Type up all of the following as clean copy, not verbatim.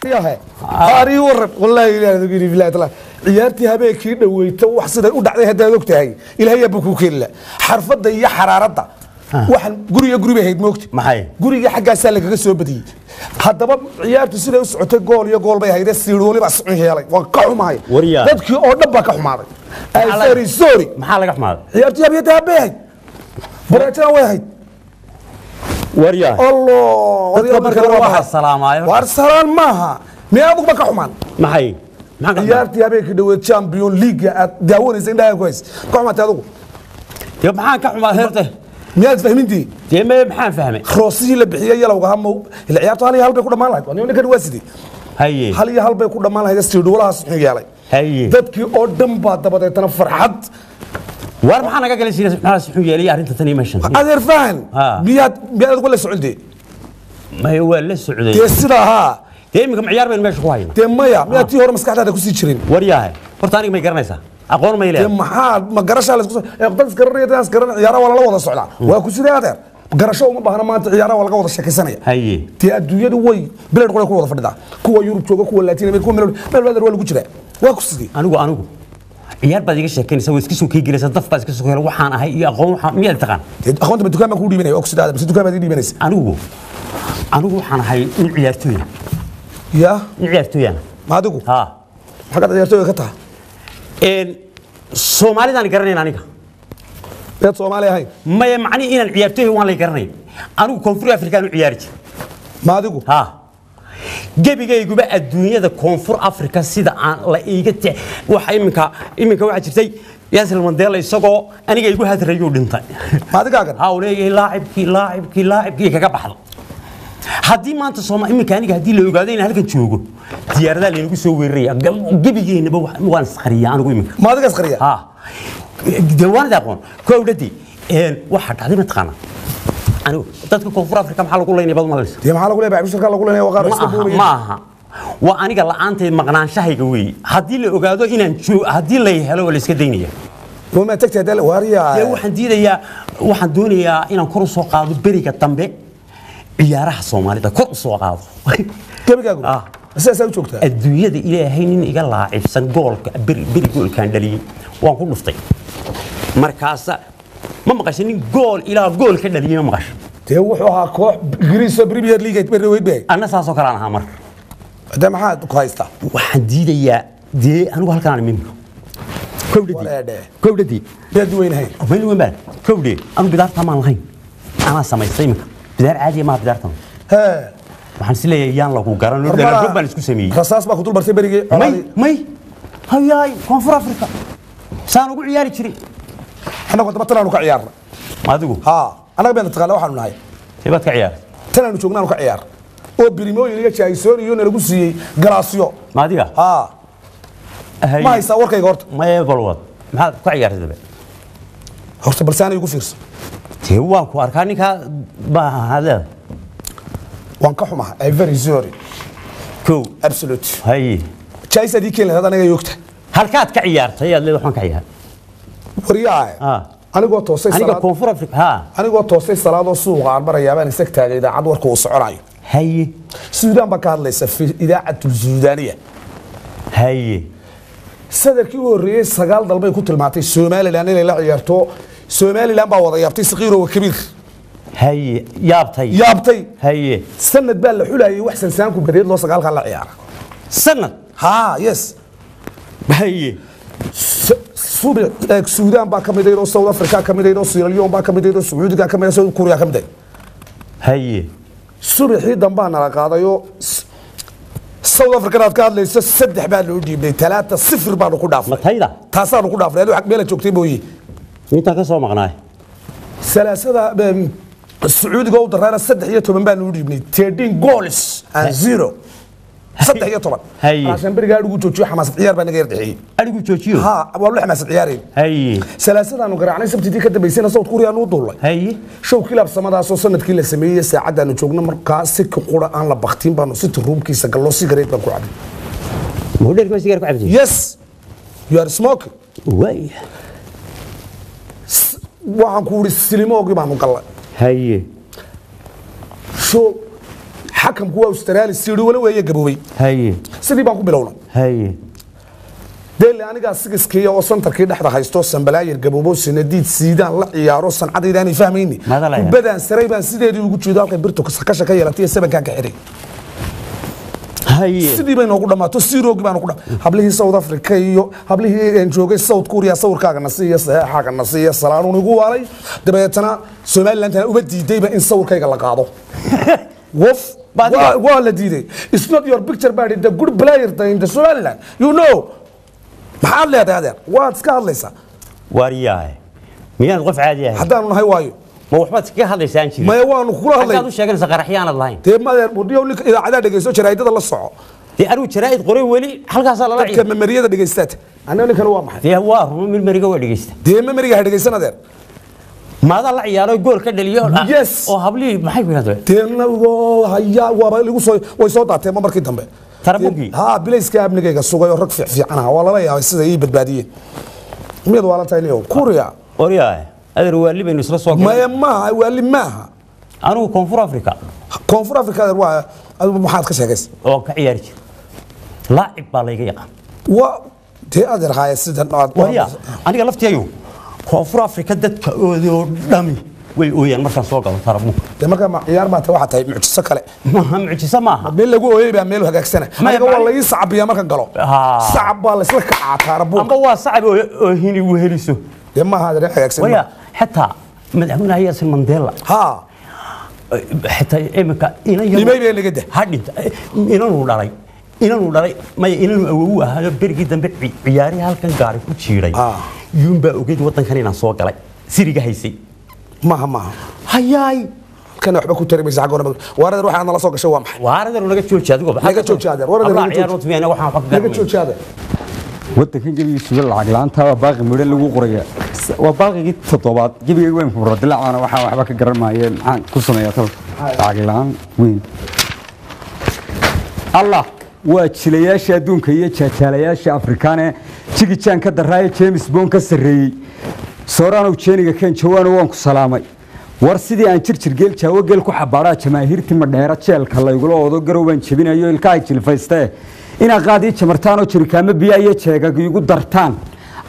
Yahay ari waran, wallahi ilaahay ugu yiri billahi taala, ciyaartii habeenkii dhaweyta wax siday u dhacday haddaad og tahay, ilaahay buu ku keeni la xarfadda iyo xaraaradda. Waxaan guriga guri bay ahayd, moogta? Maxay? Guriga xaggaasaa lagaga soo badiyey. Haddaba ciyaartu siday u socotay, gool iyo gool bay ahayd, siidhooli baa socon yeelay. Waan ka xumahay. Waryaa. Dadkii oo dhan baa ka xumaaday. I'm very sorry. Maxaa laga xumaaday? Ciyaartii habiyada bay ahayd, bareejana way ahayd. Waryaa. Allah. Dadka marka hore waxaa salaamaayo. Waar salaan maaha, miyaa adugu ba ka xumaan? Maxay? Maxaan ka xumaaday? Ciyaartii habeenkii dhaweed Champion League aad daawanaysa, indhaha ku hays, ka xumaatay adigu? Dee maxaan ka xumaaday horta? Miyaad fahmintii? Dee me maxaan fahmay? Roosihii la bixiyey yalowga hama ila ciyaartu 1-1 bay ku dhammaan lahayd. Waa ninkan waa sidii 1-1 bay ku dhammaan lahayd, siidhoolahaas muxuu yeelay? Dadkii oo dhan baa dabadeetana farxad. War maxaa naga galay sidaas? Maxaa wuxuu yeelay arrinta tan iyo meeshan? Adeer fahan. Miyaad adigu la socondee? Maya, waa la socday. Dee sidaa haa. Dee iminka ciyaar baynu meesha ku haynaa. Dee maya, miyaad tii hore maskaxdaada kusii jirin? Waryahay, horta aniga may garanaysaa? Aqoon may dee leedahay? Maxaa ma garashaa la isku ee dad isgaranaya, dad isgaran, ciyaaraha waa lala wada socdaa. Waa ku sidee adeer, garasho uma baahna maanta, ciyaaraha waa laga wada sheekaysanaya. Dee adduunyadu way bileed qolay ku wada fadhidaa, kuwa Yurub jooga, kuwa Latin America, kuwa meel meel, adeer waa lagu jiraa. Waa ku sidee? Anigu ciyaar baad iga sheekaynaysaa, waa iska soo keegelaysaa, daf baad iska soo keelay. Waxaan ahay iyo aqoon waxaan miyaad taqaan? Dee aqoonta ma dukaan baan kuu dhiibanaya? Waa ku sidee adeer, mise dukaan baad ii dhiibanaysa? Anigu waxaan ahay nin ciyaartooya. Ya. Nin ciyaartooyana. Ma adigu? Ha. Xaggaad ciyaartooyga ka taha? Een Soomaalidaan garanayn aniga. Miyaad Soomaali ahayn? Maya, macnihi inaan ciyaartooy waan lay garanayn. Anigu Koonfur Afrikaan u ciyaari jiray. Ma adigu? Ha, gebigayguba adduunyada Koonfur Africa sida aan la iiga te waxa iminka waxaa jirtay Yaasir Mandela isagoo aniga igu hadrayuu dhintay. Ma adigaagan? Ha, uu leeyahay laacibkii laacibkii laacibkii kaga baxdo. Haddii maanta Sooma iminka aniga haddii la ogaado inaan halkan joogo, diyaaradaha laynagu soo weeraraya. Gebigeennaba waan isqariyaa anigu iminka. Ma adiga isqariya? Ha, dee waanad aqoon kowdhadii waxaa dhacday mataqaanaa, anigu dadka Koonfur Africa maxaa lagu leynaya baad malaysa? Dee maxaa lagu leeyahay? Cabshirkaa lagu leeyahay, waa qaar ma iska aha buuraya. Ma aha, waa aniga la'aanteed, maqnaanshahayga weeye. Haddii la ogaado inaan joog, haddii lay helo, waa la iska daynaya. Wama tagtay haddii waaryaa? Dee waxaan diidayaa, waxaan doonayaa inaan kor u soo qaado beriga dambe ciyaaraha Soomaalida, kor u soo qaado. Gebigaagu? Ah. Sidaasaa u joogtaa? Adduunyada ilaahay nin iga laacibsan goolka beri beri goolkaan dhaliyey waan ku dhuftay. Markaasa ma maqashay nin gool ilaa gool ka dhaliyey? Ma maqashay? Dee wuxuu ahaa koox Ingiriis oo Premier League ay weyd bay. Anna saasoo kale aan ahaa marka. Dee maxaad ku haystaa? Waxaan diidayaa dee anigu halkaan aan iminka kowdhadii. Wareedhe. Kowdhadii. Miyaad weynahayn? Meel weyn baan kowdhe. Anu bidaarta maan lahayn, anaa samaystay iminka. Bidaar caadiya maaha bidaartan. Hee. Waxaan is leeyahay yaan lagu garan oo dheeraad baan isku sameeyey. Rasaas baa ku dul bartay berigii may colaadii. May, hayaay, Koonfur Africa saan ugu ciyaari jiray. Annagu daba tanaanu ka ciyaarna. Adigu? Haa, annaga bayna taqaana waxaanu nahay. See baad ka ciyaartay? Tanaanu joognaanu ka ciyaar oo birimooyin iyo jaahisoon iyo nalagu siiyey galaasyo. Ma adiga? Haa. Hay. Ma haysaa warkayga horta? Maye, balwad maxaad ku ciyaartay dabe? Horta balse anay igu fiirso. Dee waan ku arkaa, ninkaa baa leedahay. Waan ka xumahay, I very sorry. Kow. Absolute. Haye. Jaahisaad ii keeni lahayd aniga yoogta. Halkaad ka ciyaartay ayaad leedahay waxaan ka ciyaaray? Waryaa. Anigoo toosay aniga salaad Koonfur Africa ha. Anigoo toosay salaadoo suuqa aan marayaa baan isag taagay idaacad warka uu soconayo. Suudaan baa ka hadlaysa fi idaacatul Suudaaniya. Sadarkii u horreeyey 9 dal bay ku tilmaantay Somaliland inay la ciyaarto. Somaliland baa wada yaabtay, saqiiro wa kabiir. Haye, yaabtay. Yaabtay. Sanad baa la xulayay wax sansaanku badeed loo sagaalkan la ciyaara. Sanad? Ha, yes. Suudaan baa ka mid ahayd oo South Africa ka mid ahayd oo Sierra Leone baa ka mid ahayd oo Sacuudiga ka mid ahayd, South Korea ka mid ahayd. Subaxii dambaa nala qaadayoo South African aad ka hadlayso 3 baa loo dhiibnay, 3-0 baanu ku dhaafnay. Matayda? Taasaanu ku dhaafnay. Adigu xag meela joogtay mooye. Intaan ka soo maqnaay. Salaasada Sacuudiga u daraana 13 baa loo dhiibnay, 13 goals and 0, 13. Raashan berigaa adhigu joojiyo, xamaasad ciyaar baa naga yar dhexeeyey. Adhigu joojiyo? Ha, waa lu xamaasad ciyaarayn. Salaasadaanu garaacnay, sabtidii ka dambaysayna South Korea nu duulay. Showkii laabsamadaasoo sanadkii la sameeyey, saacaddaanu joogno markaa si ka qura aan la baktiin baanu city roomkiisa gallo, sigareet baan ku cabay. Ma sigaar ku cabtay? Yes, you are smoking. Waay. Waxaan ku uri silimoogii baanu gallay. Show xagga Xakamku waa Australia siiri wala weeye gaboobay. Haye. Sidii baan ku bilownay. Haye. Deel aniga sigiskii oo santarkii dhexda haysto sambalaayir gaboobo sinadiid siidaan la ciyaaro sancadayda aanay fahmayni. Kubadaan saray baan sideedii ugu jeedo halkay birtu kasha ka yeelatay sabankan ka xiray. Haye. Sidii bay noogu dhamaato siroog baan ku dham. Hablihii South Africa iyo hablihii joogay South Korea sawirkaaga nasiiya saxaaga nasiiya salaanuun igu waalay. Dabeetana Somaliland uba diidayba in sawirkayga la qaado. Wof waa la diiday. It's not your picture but the good player in the Somaliland. You know. Maxaad leedahay adeer? Waad iska hadlaysaa. Waaryahay. Miyaan qof caadi ahay? Haddaan nahay waayo. Ma waxbaad iskaga hadlaysaan jirin? Maya waanu kula hadlay. Haddaad u sheeganaysaa qaraxyaanad lahayn. Dee madeer mudhiyo ninka idaacadaha dhegeyso jaraa'idada la soco. Dee anigu jaraa'id qoray weli halkaasaa lala ciyaar. Dadka memeriyada dhegeystaad. Aniga ninkan waa maxay? Dee waa ruma memeriga waa dhegeysta. Dee memeriga ha dhegeysan adeer. Maadaa la ciyaaro gool ka dhaliyo oo hablihii maxay ku yidhahdeen? Dee hayaa waaba igu soo way soo daateen markii dambe. Tarabunkii? Ha bilayska amnigayga sugay oo rag fiican ah waa lala yaabay sida ii badbaadiyeen. Miyad waa la tahay niyow Kuuriya. Waryahay. Adeer waali baynu isla soo galnay. Maya maaha waali maaha. Anigu Koonfur Afrika. Koonfur Afrika adeer waa adigu maxaad ka sheegaysaa? Oo ka ciyaari jir. Laacib baa layga yaqaan. Waa dee adeer haaya sidan aad. Waryaa aniga laftiyayu Koonfur Afrika dadka oodoo dhami way ooyaan markaan soo galo tarabuunka. Dee marka ma ciyaar baa tahay waxa tahay mucjiso kale. Maaha mucjiso maaha. Meel lagu ooyay baa meel hagaagsana. Aniga waa la ii sacabiyaa markaan galo. Sacab baa la isla kacaa tarabuunka. Amba waa sacab oo hini weheliso. Dee maaha adeer hagaagsan. Waryaa حتى مدحونا ياسر مانديلا ها حتى إمك إنا يوم لما يبين لقده هذا إنا نوداري إنا نوداري ما إنا نأوه هذا برجي دم عياري هالكن قاري كتيري يوم بأوجد وطن خلينا نسوق عليه سيرجع هيسي ما هياي كان أحبك كتير بس عقولنا وارد روح أنا لا سوق شو أمح وارد روح نجت شو شادو نجت شو شادر وارد روح نجت شو شادر waddankan gebigiisuba lacag la'aanta waa baaqi midho lagu qoraya waa baaqigii toddobaad gebiga weyn furo dilacaana waxaan waxba ka garan maaye maxaan ku sameeyaa tal lacag la'aan weyn Allah waa jilayaasha adduunka iyo jaajaalayaasha Afrikaane jigijaan ka daraaye James Bond ka sarreeyey Sooranow jeeniga keen jawaano waan ku salaamay war sidii aan jirjir geel jaawo geel ku xabaaraa jamaahiirtii madheera jeelka laygula oodo garow baan jebinayo ilkaha jilfaystee ina qaadi jamartaan oo jirkaamo biyo iyo jeegag igu dartaan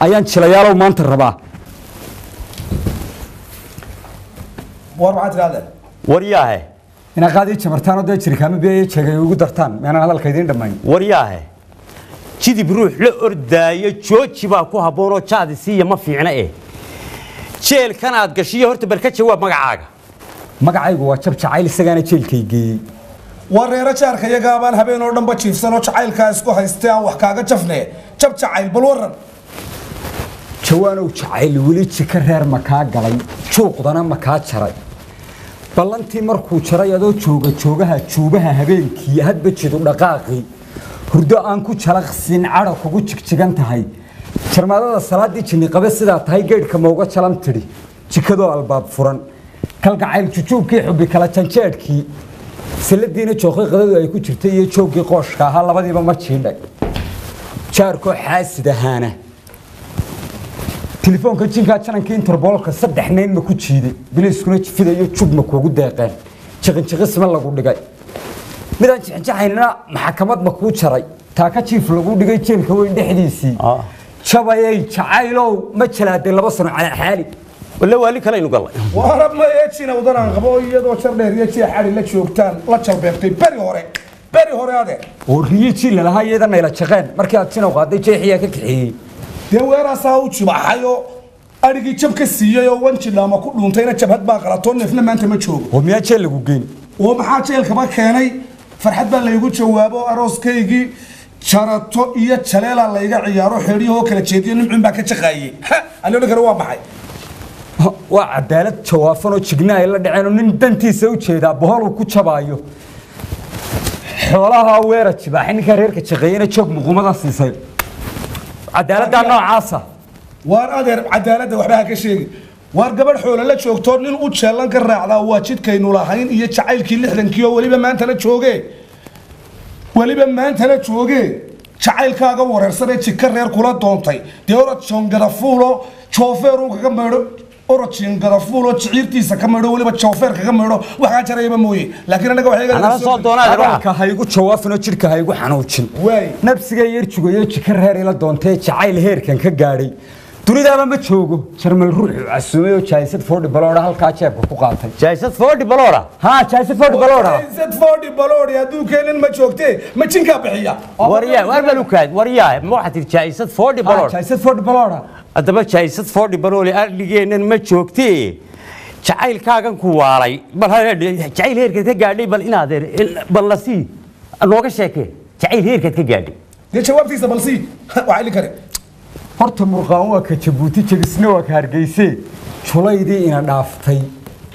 ayaan jilayaalow maanta rabaa. War maxaad tiraahdaa? Waryaahe. Ina qaadi jamartaan oo jirkaamo biyo iyo jeegag igu dartaan meena hadalka idin dhamayn. Waryaahe. Jidib ruux la ordaayo jooji baa ku habboon oo jaadi siiya ma fiicna ee. Jeelkan aad gashiyo horta bal ka jawaab magacaaga. Magacaygu waa jab jacayl isagaana jeelkay geeyey. Wareero jaarka iyaga baan habeen oo dhanba jiifsan oo jacaylka isku haystay aan wax kaaga jafne jab jacayl bal waran. Jawaanow jacayl weli jika reer ma kaa galay juuqdana ma kaa jaray ballantii markuu jaray adoo jooga joogaha juubaha habeenkii hadba jidu dhaqaaqii hurdo aan ku jalaqsin cadho kugu jigjigan tahay jarmaadada salaadii jinni qabe sidaa tahay geedhka mauga jalan tidhi jikadoo albaab furan kalgacayl jujuubkii xubbi kala janjeedhkii saladiina jooqay qadadu ay ku jirtay iyo joogii qooshka ahaa labadiiba ma jiidhay jaarkoo xaasid ahaana telefoonka jinkaa janankii interboolka 3 nayn ma ku jiiday biliiskuna jifidayo jub ma kuugu deeqeen jiqinjiqisma lagu dhigay midaan jixinjaxaynina maxkamad ma kuu jaray taaka jiif lagu dhigay jeelka weyn dhexdiisii jabayay jacaylow ma jalaaday 2 sano calaa xaali ولا والي kale inu galay warab ma eejina wadan qabo iyadoo jar dheer iyo jeex xari la joogtaan la jalbeebtay bari hore adeer oo riyo jiil lahaa iyadana ila jaqeen markii aad sinow qaaday jeexiya ka kixiyay dee weeraasaa u jibaxayo arigii jab ka siiyay oo wanji dhaama ku dhuuntayna jabhad baa qalato neefna maanta ma joogo oo miyaa jeel lagu geyn oo maxaa jeelkaba keenay farxad baa laygu jawaabo arooskaygii jarato iyo jaleela layga ciyaaro xeeriyahoo kala jeediyo nimcun baa ka jaqaayay aniga kale waa maxay waa cadaalad jawaafan oo jigna ay la dhaceen oo nin dantiisa u jeedaa bohol uu ku jabaayo xoolaha weera jibaaxay ninka reerka shaqeeyana joog muqumada siisay cadaaladda noocaasa waar adeer cadaaladda waxba ha ka sheegi waar gabadh xoolo la joogto nin u jeelan ka raacdaa waa jidkaynu lahayn iyo jacaylkii 60kii oo weliba maanta la joogee weliba maanta la joogee jacaylkaaga wareersan ee jika reer kula doontay dee orad joongada fuulo joofeer uu kaga meedho Orojin gadafuul oo jiciirtiisa ka maydho, weliba joofeerka ka maydho, waxaa jarayaba mooye, laakiin annaga waxay Anala soo doonaa adeer waxa. Hadalka ha igu jawaafino, jidhka ha igu xanuujin. Waay. Nabsiga yar jugayo jika reer ila doontee, jacayl heerkan ka gaadhay dunidaaba ma joogo. Jarmal ruuxu casuumay oo jaayisad 40 baloodha halkaa jeebka ku qaatay. Jaysad 40 baloora? Haa, jaayisad 40 baloodha. Zed 40 baloodi adduunkeenan ma joogtee, ma jinkaa bixiya? Waryaa, war balukaad, waryaa, ma waxaad tihi jaysad 40 baloor? Jaayisad 40 baloodha. Haddaba jaysad 40 balooli adhigeennan ma joogtee, jacaylkaagan ku waalay bal jacayl heerkaad ka gaadhay bal inaadeer bal la sii nooga sheekee jacayl heerkaad ka gaadhay. Dee jawaabtiisa bal sii, waxaa ili kare. Horta murqaan waa ka Jabuuti, jabisna waa ka Hargeyse. Julaydii ina dhaaftay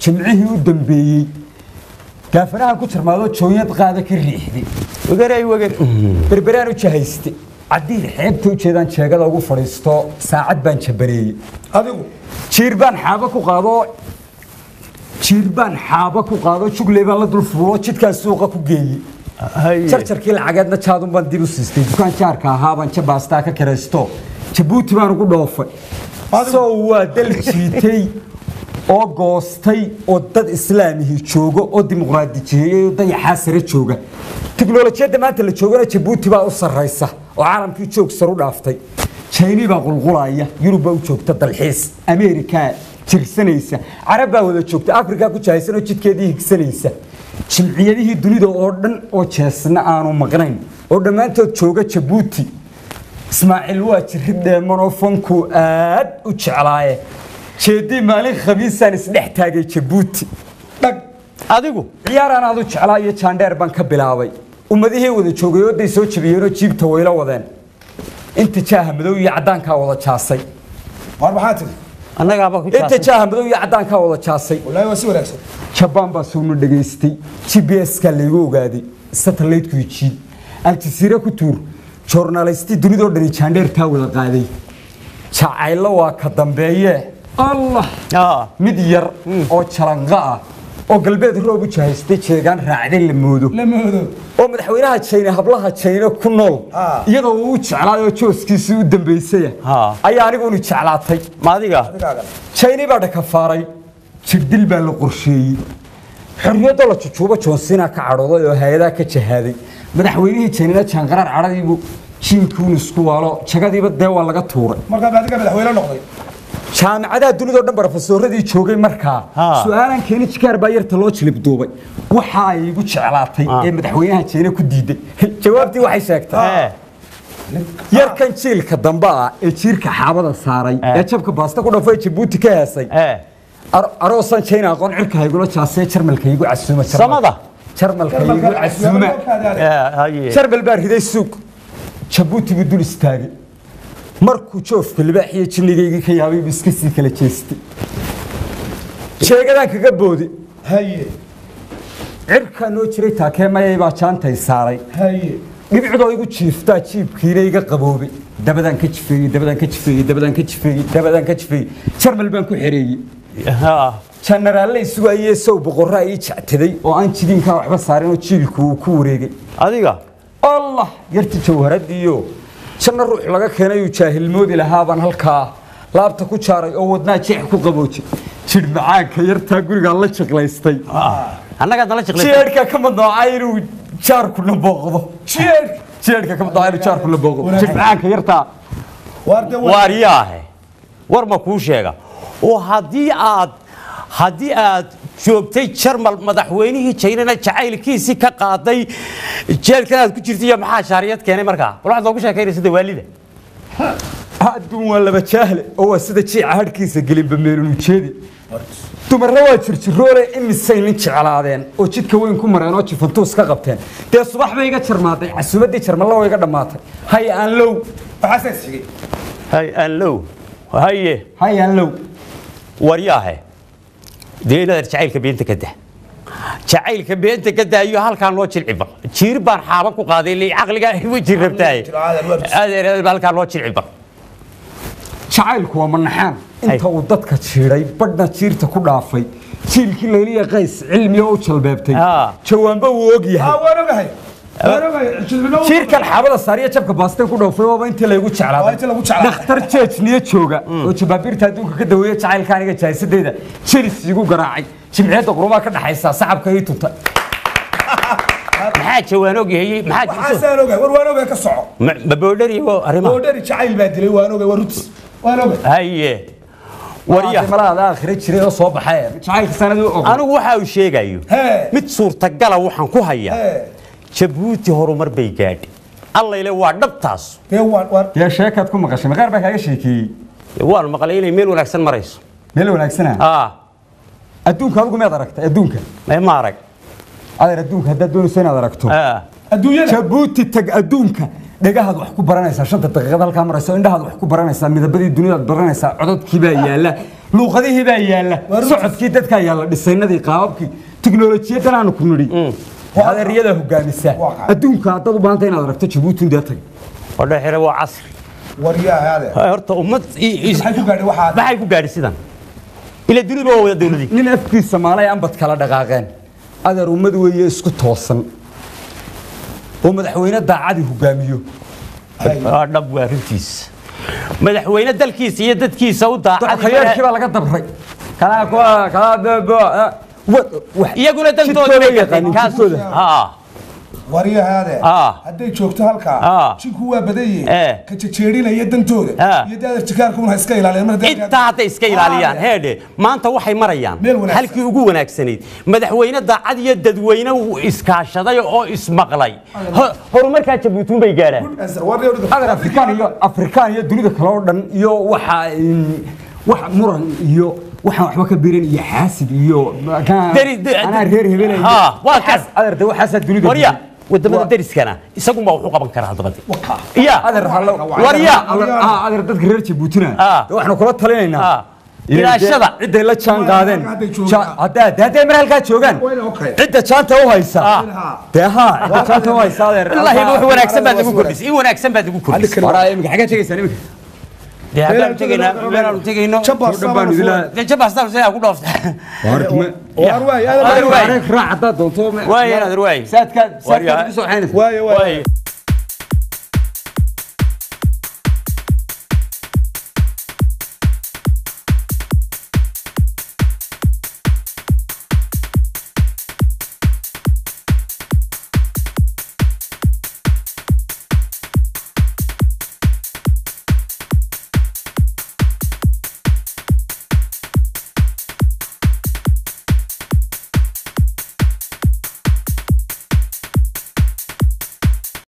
jimcihii u dambeeyey gaafanahan ku jarmaado jooyad qaada ka riixday. Wageray wager. Berberaan u jahayste, cadiir xeebta u jeedaan jeegada ugu fadhiisto, saacad baan jabaneeyey. Adigu jiir baan xaabo ku qaado, jiir baan xaabo ku qaado, jugley baan la dul fuulo, jidkaan suuqa ku geeyey. Jarjarkii lacageedna jaadun baan dib u siistay, dukaan jaarka ahaa baan jabaastaa ka kiraysto, Jabuuti baan ugu dhoofay. Sow waa dal jiitay oo goostay oo dad islaamihii joogo oo dimuqraadijiyeeyey oo dayaxaa sare jooga. Tiknolojiyadda maanta la joogana Jabuuti baa u sarraysa oo caalamkii joog sar u dhaaftay. Jayni baa qulqulaya, Yurub baa u joogta dalxiis, Ameerikaa jirsanaysa, Carab baa wada joogta, Afrikaa ku jahaysan oo jidkeedii higsanaysa. Jimciyadihii dunida oo dhan oo jeesna aanu maqnayn oo dhammaantood jooga Jabuuti. Ismaaciil waa jirid dheeman oo fankuu aad u jeclaaye, jeedii maalin khamiisaan isdhex taagay Jabuuti. Dhag. Adigu ciyaaraan aad u jeclaa iyo jaandheer baan ka bilaabay. Ummadihii wada joogay ooday soo jabiyeenoo jiibta wayla wadeen, inta jaaha madow iyo caddaankaa wada jaasay. War maxaa tiri? Annagaaba ku inta jaasay. Jaaha madow iyo caddaankaa wada jaasay. Wallaahi waa si wanaagsan. Jabaan baa soona dhegaystay, GPS-ka laygu ogaaday, satellite-ku jiid, Aljasiira ku tuur, journalisti dunidoo dhani jaandheertaa wada qaaday. Jacaylo waa ka dambeeye, Allah. Mid yar oo jalanqa ah oo galbeed roob u jahaystay, jeegaan raacday la moodo, la moodo, oo madaxweynaha Jayna hablaha Jayna ku nool iyadoo uu u jeclaay oo jooskiisii u dambaysaya ayaa anigunu jeclaatay. Ma adiga? Adigaaga. Jayni baa dhakafaaray, jirdil baa la qorsheeyey, xorriyadda la jujuubo Johnsina ka cadhooday oo hay-adaha ka jahaaday. Madaxweynihii Jaynina jaanqaraar cadhadiibu jiinkuun isku waalo, jagadiiba dee waa laga tuuray. Markaa adiga madaxweyne noqday. Jaamacadaha dunidoo dhan barofesoradii joogay markaa su-aalan keeni jikaar baa yarta loo jilib duubay. Waxa ay igu jeclaatay ee madaxweynaha Jayna ku diiday, jawaabtii waxay sheegtay yarkan jiilka dambe ah ee jiirka xaabada saaray ee jabka baasta ku dhafay Jabuuti ka heesay, aroosan China aqoon, cirka haygula jaasee, Jarmalka igu casuuma. Samada. Jarmalka igu casuuma. Haye. Jarmal baa riday suuq, Jabuuti buu dul istaagay. Markuu joofka libaaxiyo jinnigaygii ka yaabay buu iska sii kala jeestay, sheegadaan kaga boodi. Haye. Cirkaa noo jiray taakee mayay baa jaantay saaray. Haye. Dhibicdoo igu jiiftaa, jiibkiina iga qaboobay, dabadaan ka jifeeyey, dabadaan ka jifeeyey, dabadaan ka jifeeyey, dabadaan ka jifeeyey, Jarmal baan ku xereeyey. Janaraalle isugu ayee sow boqorraa ii jectaday oo aan jidiinkaa waxba saarin oo jiilku uu ku wareegay. Adiga. Allah, yarti jawharadiiyo janno ruux laga keenay uu jaahilmoodi lahaa baan halkaa laabta ku jaaray oo wadnaa jeex ku qaboojay. Jidh macaanka yartaa gurigaa la jaqlaystay. Annagaad nala jiqlaysay. Jeedhka ka madnoocay inuu jaarkuna booqdo, jeedhka ka madnoocay inuu jaarkuna booqdo, jidh macaanka yartaa. Waar de Waaryaahe, war ma kuu sheega oo haddii aad joogtay Jarmal, madaxweynihii Jaynana jacaylkiisii ka qaaday, jeelkan aad ku jirtay iyo maxaa shaariyad keenay markaa? Bal waxaad noogu sheekaynaysa dawaalida. Adduun waa laba jaahle oo waa sida jiica hadhkiisa gelinba meelunu jeedi. Dumarna waa jirjiroole, imisay nin jeclaadeen oo jidka weyn ku mareen oo jifantuus ka qabteen. Dee subax bay iga jarmaaday, casuumaddii Jarmalla way iga dhammaatay. Hay aan low. Waxaa saas xigay. Hay aan low, haye. Hay aan low. Waryaahe, dee inaad jacaylka beenta ka dah, jacaylka beenta ka daayo, halkaa noo jilci bal. Jiir baan xaaba ku qaaday ilaa caqligaa igu jir rabtaay. Adeer, halkaa noo jilci bal. Jacaylku waa manaxaan inta uu dadka jiiday, badhna jiirta ku dhaafay, jiilkii Layliya Qays cilmi oo u jalbeebtay. Jawaanba wuu og yahay. Waan ogahay. Waan ogahay, jidcuna Jiirkan xaabada saariya jabka baasteen ku dhoofay waaba intii laygu jeclaaday. Waa intii lagu jeclaaday. Dhakhtar jeejniye jooga oo jabaabiirta adduunka ka daweeya jacaylka aniga jaahisadeyda jelis igu garaacay, jimciyadda qurumaa ka dhaxaysa sacabka ii tunta. Maxaa Jawaan ogyahay? Maxaa Waxaasaan ogahay, war waan ogahay, ka soco. Ma boodhari oo arrimaha Boodhari jacayl baa dilay, waan ogahay, waa rutis, waan ogahay. Haye, warya. Malaha aakhira jiray oo soo baxay jacaylka sanadii og. Anigu waxa uu sheegayo Hee. mid suurtagala waxaan ku hayaa. Hee. Jabuuti horumar bay gaadhay, Allayle waa dhabtaas. Dee waan waan Dee sheekaad ku maqashay, maqaar baa kaaga sheekeeyey. Waan maqlay inay meel wanaagsan marayso. Meel wanaagsana. Adduunka adigu miyaad aragtay adduunka? Ma arag. Adeer, adduunka haddaad doonayso inaad aragto, adduunyada Jabuuti tag. Adduunka dhagahaad wax ku baranaysaa, 5ta daqiiqad halkaa marayso indhahaad wax ku baranaysaa, midabadii dunidaad baranaysaa, codadkii baa yaalla, luuqadihii baa yaalla, socodkii dadkaa yaalla, dhisaynadii, qaababkii, tiknolojiyaddan aanu ku nidhi adeeryadaa hogaamisa. Waa qaab. Adduunka haddaad u baahanta inaad aragto, Jabuuti dee tag. Odhaxire waa casri. Waryaha adeer. Horta ummad Maxay ku gaadhay waxaa? Maxay ku gaadhay sidan? Ila dunidu waa wada dawladii. Nin afkiisa maalay ambad kala dhaqaaqeen. Adeer, ummad weeye isku toosan oo madaxweyne daacadii hogaamiyo. Waa dhab, waa runtiis, madaxweyne dalkiisa iyo dadkiisa u daacad. Khayaarkii baa laga dabray kalaa kuwa kalaa Iyaguna dantooda jidkooda bay yaqaanin, gateen kaas. Jidkooda. Waryaha adeer, Ah. hadday joogto halkaa, Ah. jinku waa badan yihiin Eh. ka jejeerinaya dantooda Ah. iyo dee jikaarkuna ha iska ilaaliyaan mar haddii Intaa hadday iska ilaaliyaan, heedhe, maanta waxay marayaan Meel wanaagsan. halkii ugu wanaagsanayd. Madaxweyne daacad iyo dadweyne uu iskaashaday oo ismaqlay, horumarkaa Jabuuti bay gaadhaan. Answer, war- Adeer, Afrikaan iyo dunida kale oo dhan iyo waxa wax muran iyo waxaan waxba ka birin iyo xaasid iyo anaa reer hebelay. Ha, waa kaas. Adeer, de waxaasaa dunida Warya, wadamada Waa- dariskana isagunbaa wuxuu qaban karaa haddaba de. Wakaa. Ya. Adeer, hallo. Warya. Adeer, dadka reer Jabuutina Ah. de waxaanu kula talinaynaa Ah. Ilaashada. Cidday la jaan qaadeen. Hadday joogaan. Hadday mar halkaa joogaan, Waa inay okay. cidda jaanta u haysa Ah. dee ha, cidda jaanta u haysa, adeer. Wallaahi wax wanaagsan baad nagu kordhisay, in wanaagsan baad nagu kordhisay. Waraa, iminka xagee tegaysaan iminka? Dee haddaan tegaynaa meelaanu tegayno. Jabbaas Dhan baan idila- Dee jabbaas sidaa ku dhooftay. Waar waay, adeer. Adeer, waay. Raac haddaad doonto. Waay, adeer, waay. Saadkaad Waryaa. ku soo xaynaysa. Waay, waay. Waay.